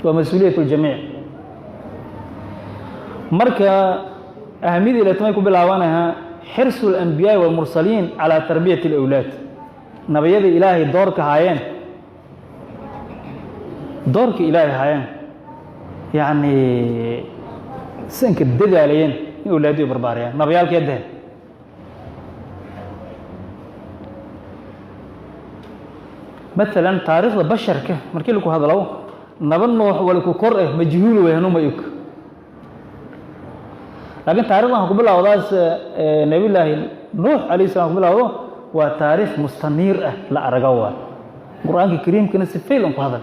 Waa mas-uuliyat ljamiic. Marka ahamiyadii ilatmay ku bilaabanaha xirsu alambiyaai walmursaliin calaa tarbiyati alawlaad. Nabiyada Ilaahay doorka haayeen, doorka Ilaahay haayeen, yacni sanka dadaalayeen in awlaadii u barbaarayaan nabayaalkee deh. Maalan taariikhda basharka markii laku hadlo, naba noox waliku kor eh majhuul wey, hanuma og. Laakiin taarikhdan waxaan ku bilawdaas Nabiyullaahi Nuux alayh salam ku bilawdo, waa taariikh mustaniir ah, la araga waa Qur-aanka Kariimkana si fayl an ku hadal,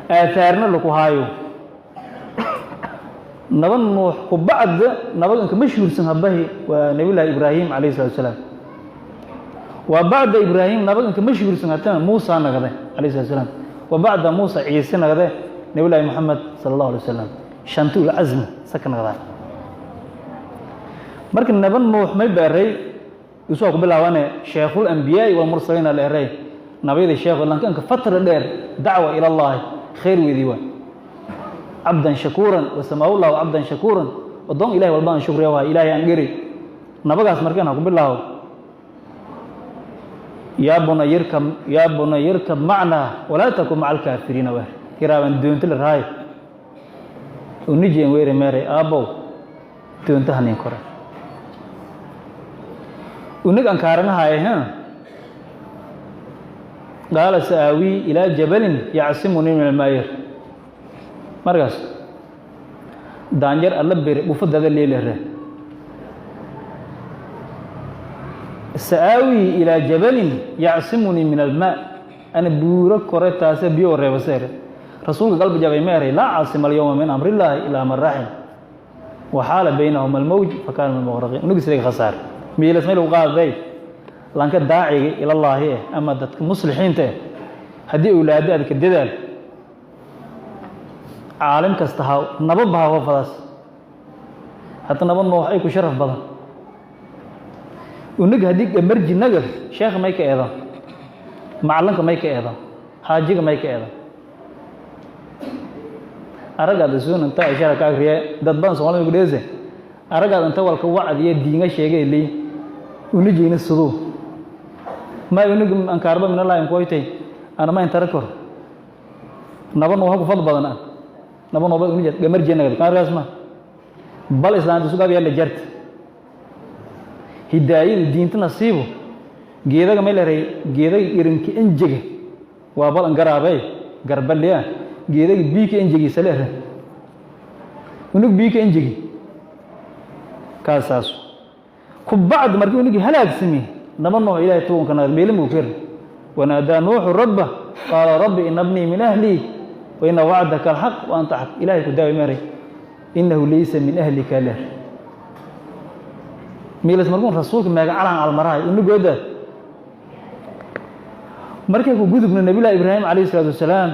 aathaarna laku haayo. Naba Nuux ku bacda nabaganka mashhuursan habahi waa Nabiyullaahi Ibraahim calayh salatu wasalaam. Waa bacda Ibraahim nabaganka mashhuursan hatana Muusa nagade calayh salatu wasalaam. Wa bacda Muusa Ciise nagade, Nabiyullaahi Moxamed sala Allahu alay wasalam, shanti ul casmi saka nagdaan. Marka naba Nuux may beeray isoo ku bilaabane sheekhul ambiyaai walmursaliina la eray, nabiyada sheekhu lankanka fatra dheer dacwa ila Allahi khayr weydii waa cabdan shakuuran wasamaahu Llahu cabdan shakuuran, addoon Ilahay walba aan shukriya waay, Ilahay aan geri nabagaas. Markaan ha ku bilaabo: yaa bunay irkab, yaa bunay irkab macnaa walaa takun maca alkaafiriina. Weer kiraaban doonto la raay unijeen weere meeray: aabbow, doonto hanin kore unig ankaaranahaye ha. Qaala sa'aawii ilaa jabalin yacsimunii min almaayir. Markaas daanjar alla bere bufadada leelere: sa'aawii ilaa jabalin yacsimunii min almaa, ana buuro kore taase biyo reebaseere. Rasuulka galba jabay ma eray: laa caasima alyawma min amri illaahi ilaa man raxim. Waxaala baynahuma almawj fakana min almughraqiin. Unigi sidaga khasaar miilas may lagu qaaday lanka daaciga ilallaahi eh ama dadka muslixiinta eh. Haddii awlaado aad ka dadaal, caalim kasta ha naba baha hoofadaas hata naba noox ay ku sharaf badan. Unig haddii gamarji nagar, sheekha may ka eedan, macalinka may ka eedan, xaajiga may ka eedan. Aragaad isuun inta ishara ka akriye dad badan Soomaalida ku dheese aragaad inta walka wacdiya diinga sheegay ley unijeyna siduu ma unig ankaarba min Allah inkoytay ana ma intara kor naba noo ku fadl badan ah naba nooba unijad gamarji nagar kaargaas ma bal islaanta sugaab yaala jarta hidaayada diinta nasiibo geedaga may leeray geedaga irinka enjega waa bal garaabay garbaliya geedaga biika enjegiisa leeray unug biika enjegi kaasaas ku bacd. Markii unugii halaagsami naba nooc Ilaahay tuunka nagar meelima ker: wanaadaa Nuuxu rabba qaala rabbi ina bnii min ahlii wa ina wacdaka alxaq wa anta xaq. Ilaahay ku daaway maray: inahu laysa min ahlika leer miilas. Markuun rasuulka meega calan almarahay unugooda. Markay ku gudubno Nabiyullahi Ibraahim calayhi isalaatu wasalaam,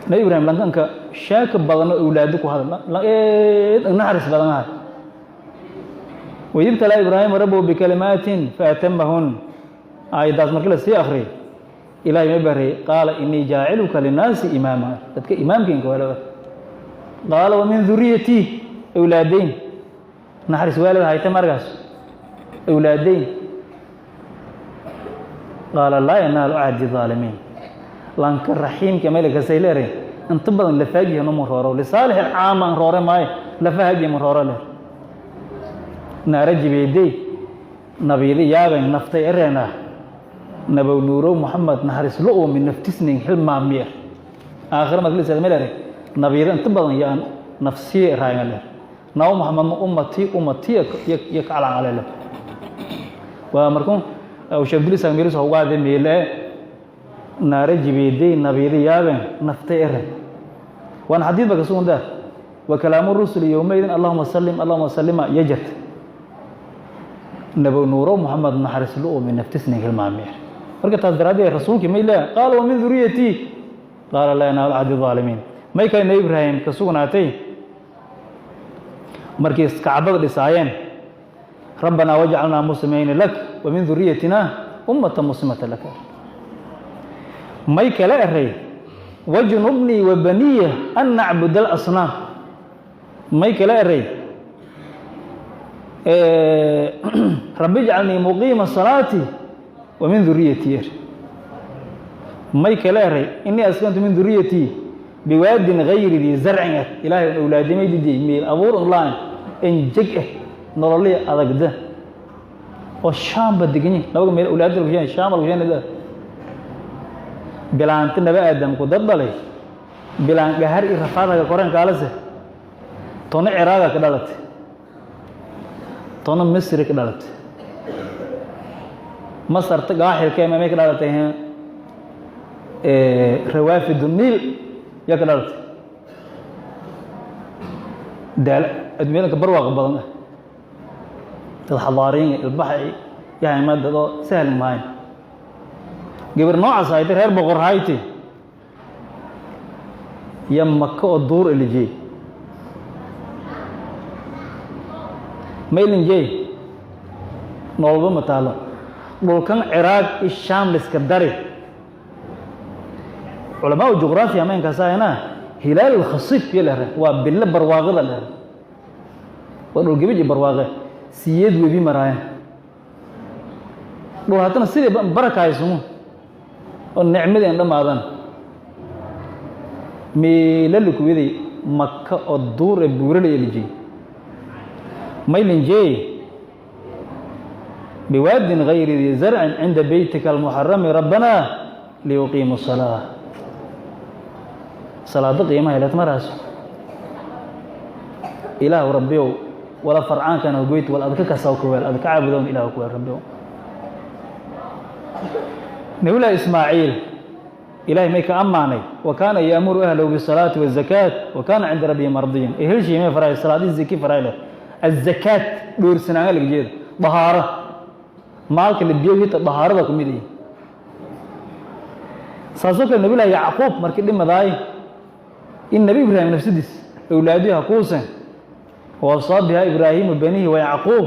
Nabi Ibrahim lankanka sheeka badano awlaado ku hadal eed naxariis badan ahay. Waidibtalaa Ibraahima rabbuhu bikalimaatin faatamahun. Aayaddaas markii la sii akhriyay, Ilaahay ma baray: qaala inii jaaciluka linnaasi imaama, dadka imaamkiinka waalaba. Qaala wa min duriyatii, awlaadayn naxariis waalid hayta markaas awlaadayn. Qaala laa yanaalu cahdi aalimiin. Lanka raxiimka melkasay leeray inta badan lafaajiha numa rooro lisaalix alcaama an roore maayo lafahajiya ma rooro leer naara jibeedey nabiyada yaaben naftay ereena nabow nuurow Muxamed naxariis lo oomi naftisnin xilmaamiyer aakhira marka lisaad meleere nabiyada inta badan yaan nafsiye raayma leer nabo Muxamedna ummatii ummatii yo kacalan alele. Waa markuu sheekh Miris ugaade meele naara jibeedey nabiyada yaaben naftay ere. Waana xadiid ba kasugan daa wa kalaamu rusuli yowmaidin allahuma sallim allahuma sallima yajat nabow nuuro Muxamed naxariis lo oomi naftisnin hilmaamiyer. Marka taas daraaddeed rasuulkii may leeyahay: qaala wa min duriyatii, qaala laa yanaalu cahdi aalimiin. May kale Nabi Ibraahim ka sugnaatay markii kacbada dhisaayeen: rabbanaa wajcalnaa muslimayni lak wa min duriyatina ummata muslimata laka. May kale eray Wajnubnii wa baniya an nacbud alasnaam. May kala eray: Rabbi ijcalnii muqiima salaati wa min duriyatii. Er may kala eray: Inii askantu min duriyatii biwaadin gayri dii zarcin. Er Ilaahay un awlaadimay didiyey meel abuur un laan enjeg eh, nololii adagda oo Shaamba deganyi nabaga meel awlaadda lagu sheen Shaam lagu sheenada. Bilaanta naba Aadamku dad dhalay, bilaan gahar iyo rafaadaga koran kaalase. Tono Ciraaga ka dhalatay, tono Misri ka dhalatay. Masarta gaaxilka may ka dhalatay? Rawaafidu Niil yaa ka dhalatay, daal adduunyadanka barwaaqa badan ah, dad xadaariin ilbaxa yahay, ma dad oo sahlan maayo. Gabar noocaas haytay, reer boqor hayti iyo Maka oo duur elijey maylinjey, nololba ma taalo. Dhulkan Ciraaq i Shaam liska dari, culamaa juqraafiya maynkaasahayna hilaal alkhasiif yo lere, waa bilo barwaaqada lere, waa dhul gebij iyo barwaaqe, siyeed webi maraayaan dhul. Haddana sidii baraka haysumu oo nicmadii an dhammaadan meelali kuwiday. Maka oo duur ee buurala elijey maylinjey biwaadin gayri di zarcin cinda beytika almuxarami rabbanaa liyuqiimu salaa. Salaado qiimaha heled maraaso. Ilaahu Rabbiyow, wala farcaankana hogoyt wal adka kasaw kuweel adka caabudown. Ilaahu kuweel Rabbiyow. Nabiyullaahi Ismaaciil Ilahay may ka ammaanay: wa kaana yaamuru ahlahu bisalaati wazakaat wa kaana cinda rabbihi mardiyan. Ee helshii may faray? Salaadii zaki faray leh. Azakaat dhoorsanaanga laga jeeda, dahaaro maalka la biyo hita dahaarada ku mid yihiin. Saasoo kale Nabiyullaahi Yacquub markii dhimadaay in Nebi Ibraahim nafsadiis awlaadiha kuusen: wawasaa biha Ibraahiimu banihi wa Yacquub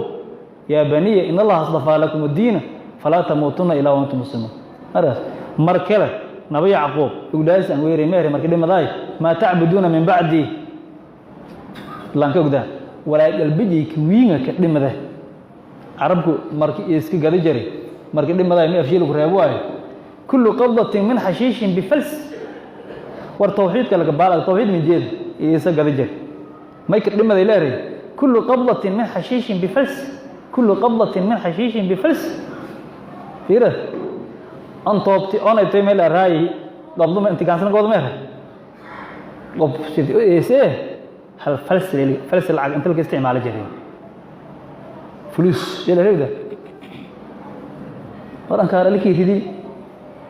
yaa baniya in Allaha asdafaa lakum addiina falaa tamuutunna ilaa wa antum muslimuun. Markaas mar kale Nabi Yacquub awlaadiis aan weeray meher markii dhimadaay: maa tacbuduuna min bacdi. Laan ka ogdaa walaa galbijay kawiinga ka dhimada. Carabku markii iska gada jaray markii dhimadaay mi afshiil ku reebo waayo: kullu qabdatin min xashiishin bifals. War tawxiidka laga baala, tawxiid min jeeda isa gada jar may ka dhimaday leeray: kullu qabdatin min xashiishin bifals, kullu qabdatin min xashiishin bifals. Fiira an toobti onay tay meel araayi qabduma inti gaansan gooda meer qob sidii ese hal fals fals lacag inta laga isticmaali jiray fulus yala reebda. Waranka alikii ridi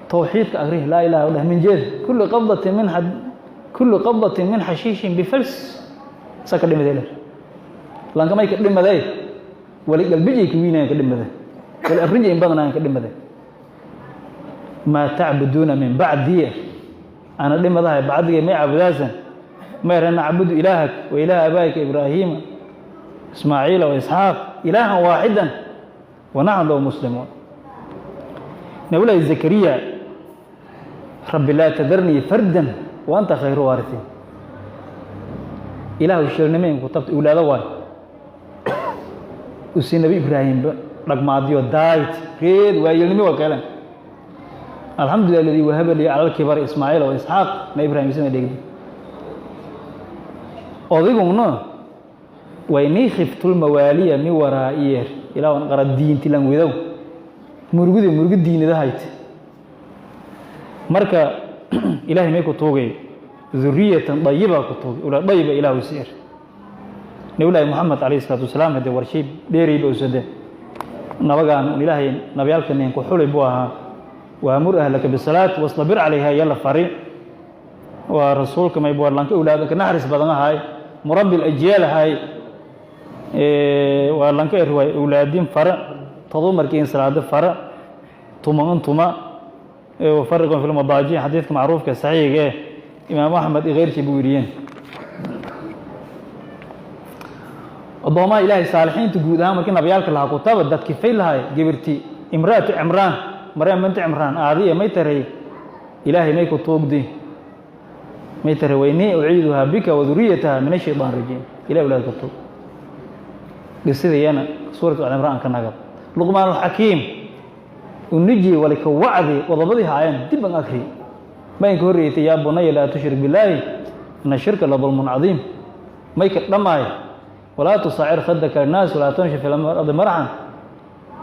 tawxiidka agri laa ilaha illa min jeed kullu qabdatin min xashiishin bifals saka dhimaday leer lanka may ka dhimaday wali galbijay ka wiinayaan ka dhimaday wali arrinjay in badanayaan ka dhimaday. Maa tacbuduuna min bacdiya, ana dhimadahay bacdigay may caabudaasan? Mayre nacbudu ilaahak wa ilaaha abaayika Ibraahiima Ismaaciila wa Isxaaq ilaahan waaxidan wa naxnu lahu muslimuun. Nabiyullaahi Zakariya: rabbi laa tadarnii fardan wa anta khayru waarisiin. Ilaahu sheelnimayn ku tabta awlaado waayo usii Nabi Ibraahimba dhagmaadiyo daayt reed waayelnimo waa keeleen. Alxamdulilah aladii wahaba lii cala alkibari Ismaaciila wa Isxaaq. Na Ibrahim isna dhegdi odayguna waynii khiftulmawaaliya min waraa'iyeer. Ilaahan qara diinti lan wedow murugude murugu diinadahayt. Marka Ilaahay may ku tuugay? Duriyatan dayiba ku tuugay, ula dayiba Ilaahu siir. Nabiyullaahi Moxamed calayhi salaatu wasalaam hadee warshay dheerayba usade nabagaan un Ilaahay nabiyaalka nin ku xulay buu ahaa. Waamur ahlaka bisalaat wastabir calayha yalla fari. Waa rasuulka may buarlanka awlaada ka naxariis badan ahay, murabbi ajyaal ahay. Waa lanka erwaay awlaadin fara todo markii in salaado fara tuman tuma wafariqun fi lmadaajic, xadiidka macruufka saxiiga ee Imaam Axmed iyo keyrkii buu weriyeen. Addoomaha Ilaahay saalixiinta guud ahaan markii nabiyaalka lahaa kutaba dadki fay lahay gibirti imraatu Cimraan, Maryam binti Cimraan aadiya may taray: Ilaahay may ku tuugdi May tare waynii uciiduhaa bika waduriyataha min ashaytaan rajiim. Ilahi walaad ka tuug. Qisadayana suuratu Al-Imraan ka nagad. Luqmaan alxakiim uniji walika wacdi wadabadii haayeen dib an akri. Ma inka horreeytay yaa bunaya laa tushrik billaahi ina shirka la dulmun cadiim. May ka dhammaay walaa tusaacir khadaka linnaas walaa tamshi fi lardi maraxan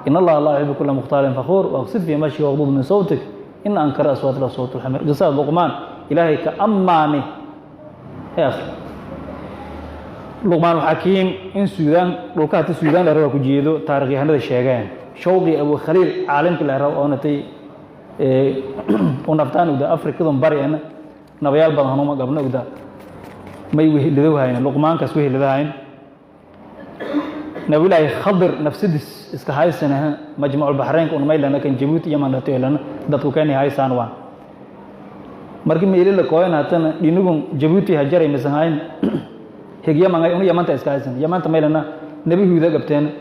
in allaha laa yuxibu kula mukhtaalin fakhuur waqsid fii mashika waqdud min sawtik ina ankara aswaat la sawt alxamir. Qisada Luqmaan ilaahay ka ammaani ee akhi Luqmaan alxakiim in Suudaan dhulka hata Suudaan la rabo ku jeedo taariikhyahanada sheegeen Shawqi Abu Khaliil caalimka la rabo oo natay u naftaan ugda Afrikadan bari ana nabayaal badan hanuma gabna ugda may wehelido hayna Luqmaankaas wehelido hayn. Nabilaahi Khadir nafsidis iska haysanaha Majmuuc al-Bahrain kun maylana kan Jabuuti Yaman la teelana dadku keenay haysaan waan markii meeli la kooyna hatana dhinugun Jabuuti hajaray misan hayn hig Yaman ay Yamanta iska haysan Yamanta maylana nabi Huuda gabteen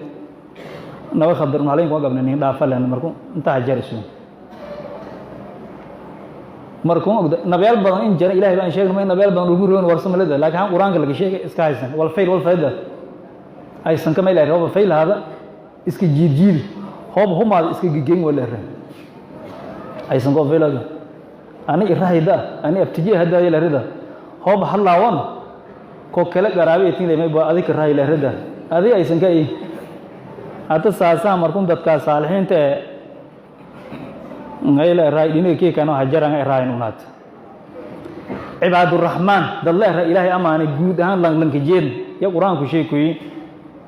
nabi Khadir un halayn ku gabna nin dhaafa lena markuu inta hajarayso markuu nabiyaal badan in jira Ilaahay baan sheegnay nabiyaal badan ugu roon warsamalada laakiin quraanka laga sheegay iska haysan wal fayl wal fayda aysan ka meelay roob fayl hada iska jiid jiid hoob humaad iska gigeen wala reen aysan go faylaga ani irahayda ani abtiji hada ila rida hoob halaawan ko kala garaabi tin leemay ba adig rahay la rida adi aysan ka ay hada saasa markuu dadka saalixiinta ngayla raay dinay kii kano hajaran ay raayin unaat. Cibaadu Rahmaan dad la Ilaahay amaanay guud ahaan langlanka jeed ya quraanku sheegay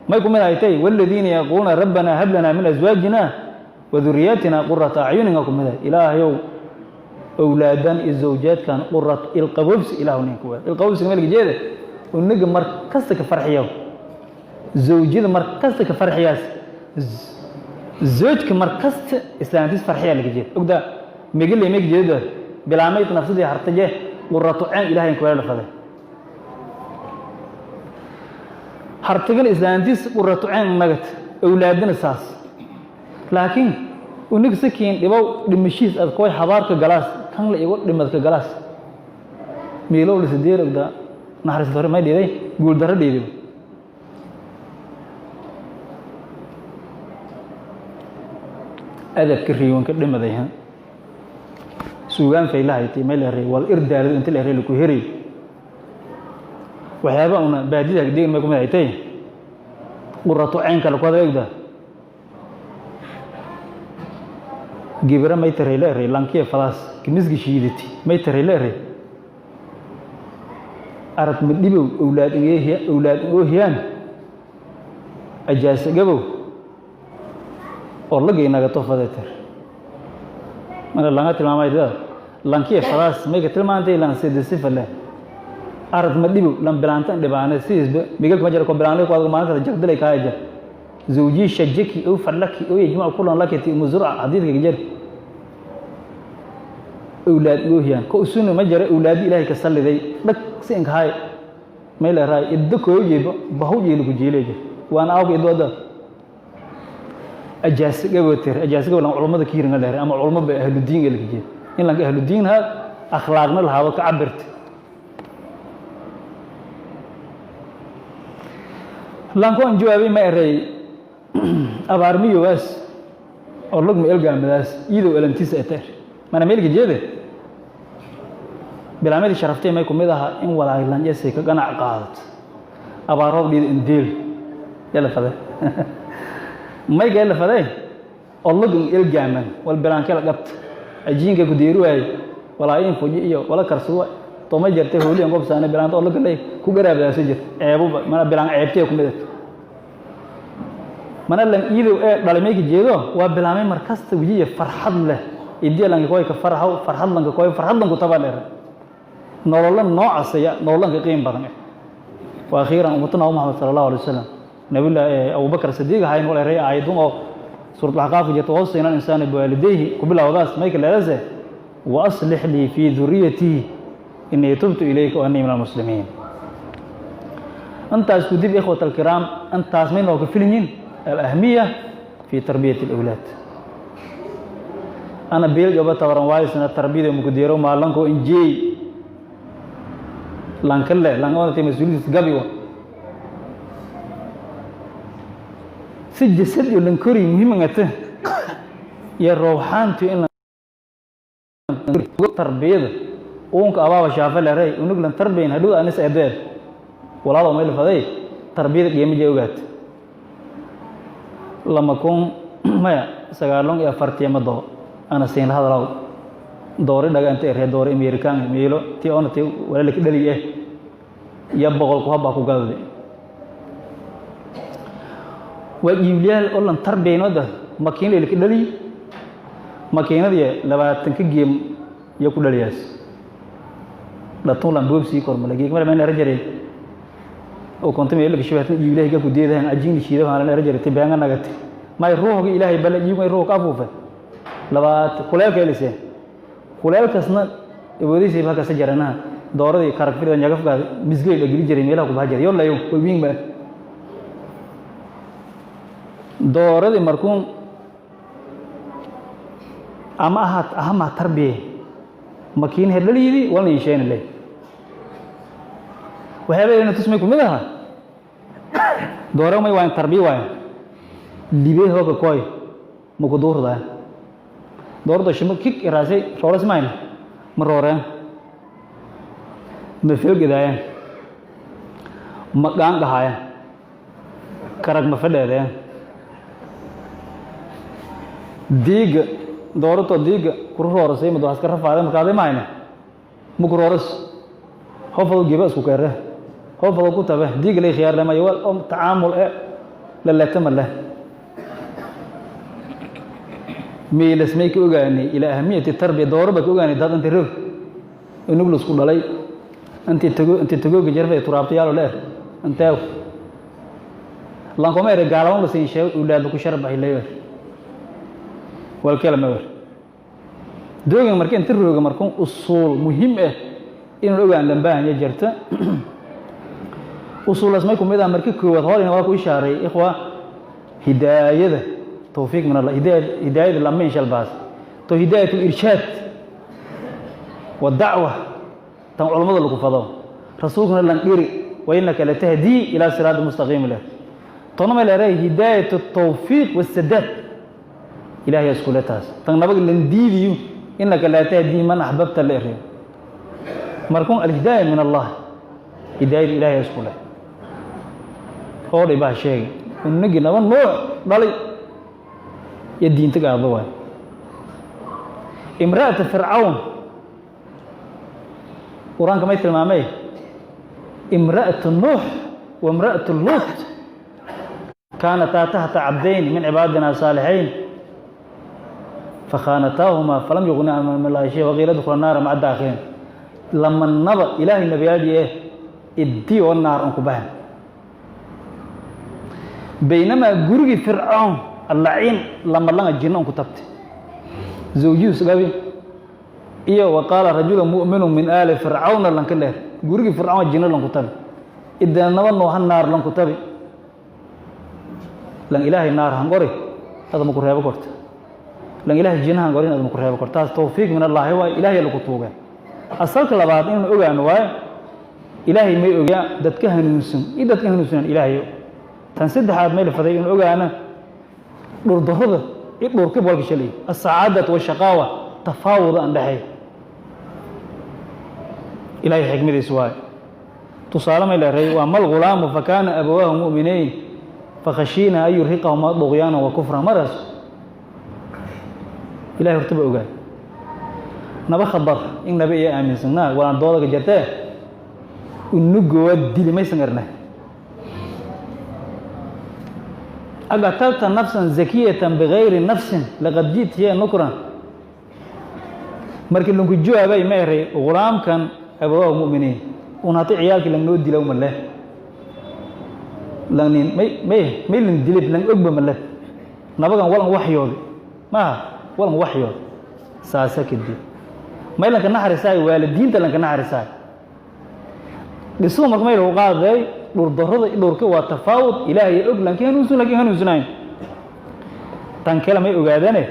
may kumid ay tay walladina yaquluna rabbana hab lana min azwajina wa dhurriyyatina qurrata a'yunin kumid Ilaahayow awlaadan iyo zawjaadkan qurrat ilqabobs Ilaahu ninku waa ilqabobs meel jeeda unaga mar kasta ka farxiyo zawjada mar kasta ka farxiyaas zawjka mar kasta islaantiis farxiya laga jeeda ogda megal meeg jeeda bilaamay nafsadii hartaje qurratu ayn Ilaahay ku wada faday hartagal islaantiis qurratu ayn nagat awlaadana saas laakiin unig sakiin dhibow dhimashiis ad koy habaarka galaas kan la igu dhimadka galaas meelow la sideer ogda naxariis dare may dhiiday guul dare dhiiday adabka riiwanka dhimaday ha suugaan faylahayti meel eray wal irdaalad inta la eray ku heray waxyaaba una baadida deegan ma kuma haytay qurratu ayn kala ku adeegda gibra may taray la eray lankiya falaas kimisgi shiidati may taray la eray arad ma dhibow awlaad ingeehiya awlaad ingoohiyaan ajaasa gabow oo laga inaga tofadeeter mana langa tilmaamay dad lankiya falaas may ka tilmaantay lan sida sifa leh arad ma dhibow lan bilaantan dhibaana siisba migal ma jira ko bilaanay ku adag maalinta jagdalay ka haja zawji shajiki aw farlaki aw yajma kullan lakati muzra hadiidka jir awlaad goohiyaan ko usuna ma jira awlaad Ilaahay ka saliday dhag si inka hay meel raay iddo koo jeebo bahu jeelu ku jeeleeyo waan aawg iddo wada ajaas gabotir ajaas gabol culimada kiiringa dheer ama culimo ba ahlu diin la jeed in lanka ahlu diin ha akhlaaqna lahaaba ka cabirta lanko an jawaabay ma eray abaar miyowaas oo lugma elgaamadaas iidow elantiisa ay tahay mana meelka jeede bilaamadii sharaftay may kumid ahaa in walaag lanjasay ka ganac qaadato abaar roob dhiida indeel yala faday may ga faday oo lugma elgaaman wal bilaankela qabta ajiinka ku deeri waaye walaayin fuji iyo wala karsado tooma jirtay hooliyan qobsaana bilaanta oo lugma ku garaabadaasoo jirta ceebuba mana bilaan ceebtay kumid ah mana lan iidow ee dhalay meelka jeedo waa bilaamay mar kasta wejiga farxad leh idii lanka koy ka farxaw farxad lanka koy farxad lanku tabaaleer nolol noocasaya nolol ka qiim badan wa akhiran ummatuna Muhammad sallallahu alayhi wasallam nabiga Abu Bakr Siddiq hayn wala ray aayadun oo suurad al-Ahqaaf jirta wasayna insaan biwalidayhi kubila wadaas may kala leedahay wa aslih li fi dhurriyyati inni tubtu ilayka wa anni min al-muslimin antaas ku dib ikhwat al-kiram antaas min oo ka filin al-ahmiya fi tarbiyat al-awlad ana beel gaba tawaran waayisna tarbiyada muku deero maalanko injeey Lankalle lan oonatay mas-uuliyadiis gabi wa si jasad iyo lankori muhiimangata iyo rooxaantu in tarbiyada uunka abaaba shaafa leeray unug lan tarbiyan hadhow anis eedeer walaalo meel faday tarbiyada qiimo jee ogaat 2094 ma doo ana siin la hadalaw doori dhaga inta eree doori Amerikaan meelo tii oona tii walaalka dhali eh iyo 100 ku habaa ku gadade waa iibliyaal oo lan tarbiyanooda makiin ilka dhali makiinadii 20 ka geem iyo ku dhaliyaas dhatulan boobsii kormala geeg mar meel rajare oo konta meel laga shibaatin iibliyaha ku deedahan ajiin shiidaha la rajare tibaanga nagate may ruuxga ilaahay bal iigu may ruux ka afuufe labaad kuleelka elisee kuleelkaasna awoodiisii baa kasa jaranaha dooradii karag firda nyagafka misgey la geli jiray meelaha ku baxa jiray yollayo way wiin ba dooradii markuun ama ahaat ahama tarbiye makiin hedhaliyidi walna isheena leh waxyaaba ina tusmay kumid aha doore may waayan tarbiye waayan libee hooga koy maku duurdaa doordo shimo kik iraasay rooras mayna ma rooreen ma feelgedaayeen ma gaangahaayeen karag ma fadheedeen diiga doorato diiga kuru roorasay madu haska rafaade markaade mahayna maku rooras hofado geba isku keere hofado ku tabe diiga lay khiyaar lemayo wal om tacaamul e la latama leh miilas may ka ogaanay ilaa ahamiyati tarbiya dooro ba ka ogaanay dad inta roog inug lasku dhalay intii tago intii tagooga jarfay turaabtayaalo dheer inteew lankoma ere gaalamo la siin sheego ulaadba ku sharbaxay leeyahay walkala ma wer doogan marka inta rooga markun usuul muhiim ah inuu ogaan lambaahanya jirta usuulaas may kumid ah marka koowaad horena waa ku ishaaray ikhwa hidaayada tawfiiq min Allah hidaayada lama insha Allah to hidaayatu irshaad wa da'wa tan culimada lagu fado rasuulkuna lan dhiri wa innaka latahdi ila siraat mustaqim lah toona ma leeyahay hidaayatu tawfiiq wa sadaad ilaahay isku leetaas tan nabag lan diidiyo innaka la tahdi man ahbabta la irri markun al hidaaya min Allah hidaayada ilaahay isku leh hoolay baa sheegay unagi laba nooc dhalay iyo diinta gaadlo waay imra'ata fircawn qur-aanka may tilmaamay imra'atu nuux wa imra'atu luut kaanataa taxta cabdayn min cibaadina saalixiin fakhaanataahumaa falam yughni canhumaa min allahi shay waqiila udkhula naara maca daakhiliin lamanaba ilaahay nabiyaalii eh iddii oo naar un ku bahan baynamaa gurigii fircoon allaciin lamalanga jinno un ku tabtay zawjihiis gabi iyo wa qaala rajulu mu'minu min aali fircawna lanka leer gurigii fircoon jinno lanku tabi idanaba nooha naar lanku tabi lan ilaahay naar hangori ada maku reebo korta lan ilaahay jinno hangorin ada maku reebo korta taas tawfiiq min allaahi waay ilaahay lagu tuuge asalka labaad inuu ogaano waaye ilaahay may ogaa dadka hanuunsan iyo dadka hanuunsanan ilaahay tan saddexaad may la faday inuu ogaana dhurdarrada iyo dhurkib walka shalay asacaadatu washaqaawa tafaawuda aan dhexeey ilaahay xikmadiis waaye tusaale may leeray waa mal ghulaamu fakaana abawaahu mu'minayn fakhashiina an yurhiqahumaa duqyaana wa kufra maraas ilahay horta ba ogaay naba khabar in naba iyo aaminsanaa walaan doodaga jartee unugoowa dili maysan arna aqatalta nafsan zakiyatan bigayri nafsin laqad jiit hiya nukran markii lanku jawaabay ma eray ghulaamkan abawaahu mu'miniin un hata ciyaalkii langnoo dilow ma leh langnin may may may lan dilib lang ogba ma leh nabagan walan waxyoodi maaha walan waxyoodi saasa kadib may lanka naxarisaay waalidiinta lanka naxarisaay dhisuu marka may lagu qaaday dhurdarrada dhurka waa tafaawud ilaahay og laakiin hanuunsan laakiin hanuunsanayn tan kale may ogaadane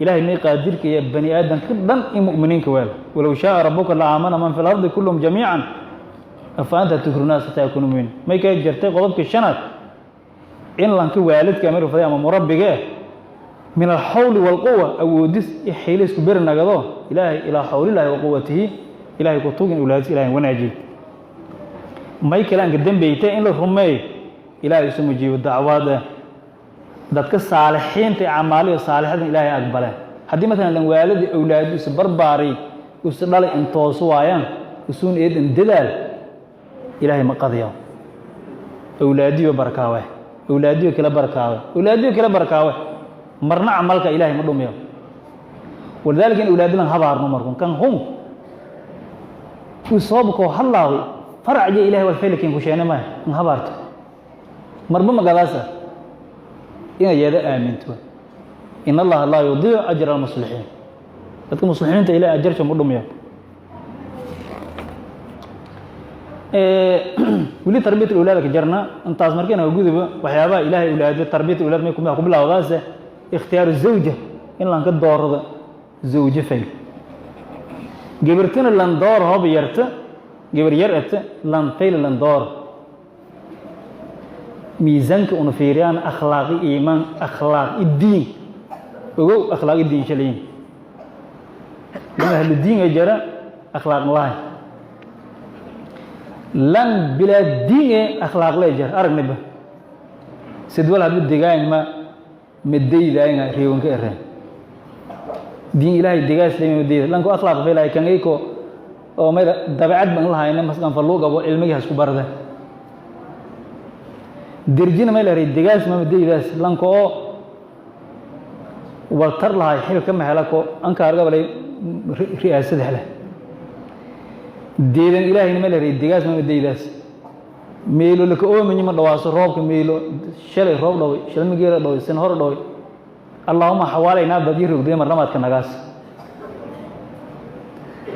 ilaahay may qaadirka iyo bani aadamka dhan in mu'miniinka weel walow shaaa rabbuka la aamana man fi lardi kulluhum jamiican Afa anta tukrihu naas xataa yakuunu mu'miniin. May ka jirtay qodobkii shanaad in lanka waalidka amir faday ama murabbiga min alxawli walquwa, awoodis iyo xiilo isku beri nagado Ilaahay ilaa xawlillaahi wa quwatihi, Ilaahay ku tugin awlaadis Ilaahay wanaajiyo. May kale anka dambeyta in la rumeeyo Ilaahay isu mujiibo dacwaad, dadka saalixiinta ee camaaliyo saalixadan Ilaahay aqbaleen. Haddii maalan lan waalidi awlaadu isu barbaaray, isu dhalay, intoosu waayaan isuun eedan dadaal, Ilaahay ma qadiyo. Awlaadiyo barakaawe, awlaadiyo kala barakaawe, awlaadiyo kala barakaawe, marna camalka Ilaahay ma dhumiyo. Walidaalika in awlaadilan habaarno markun kan hun uu soobkoo hadlaaway faracyo Ilahay wal faylakin ku sheene maya in habaarto marba magadaasa inay yeeda aaminto. In Allaha laa yudiicu ajra almuslixiin, dadka muslimiinta Ilahay ajarsha ma dhumiyo. Weli tarbiyat awlaad ka jarna intaas markayna guduba waxyaabaha Ilaahay awlaado tarbiyat awlaad may kuma ku bilowdaase ikhtiyaaru zawja, in lan ka doorado zawjo fayl. Gabartana lan door hob yarta, gabar yar ata lan fayl lan door. Miisaanka una fiiriyaan akhlaaqi, iimaan, akhlaaq, diin. Ogow, akhlaaqi diin shalayin lama ahlu diin ay jara akhlaaq lahay, lan bilaa diin ee akhlaaq lay jar aragnayba sidwal hadbu degaan ma madaydaayna reewanka ereen diin Ilaahay degaas lama madayda lanku akhlaaq feelay kan ayko oo may dabeecad ban lahayna masqan faluu qabo cilmigii hasku barada dirjina may leeyahay degaas ma madaydaas lanko oo waltar lahay xilka ma hela ko ankaar gabalay ri'aasada hele deedan Ilaahayna ma leeyahay degaas ma madaydaas meelo laka oomanyi ma dhawaaso roobka meelo shalay roob dhaway, shalay mageela dhaway, sin hor dhaway, Allaahuma xawaalaynaa dad ii rogday marlamaadka nagaas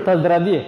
taas daraadiye.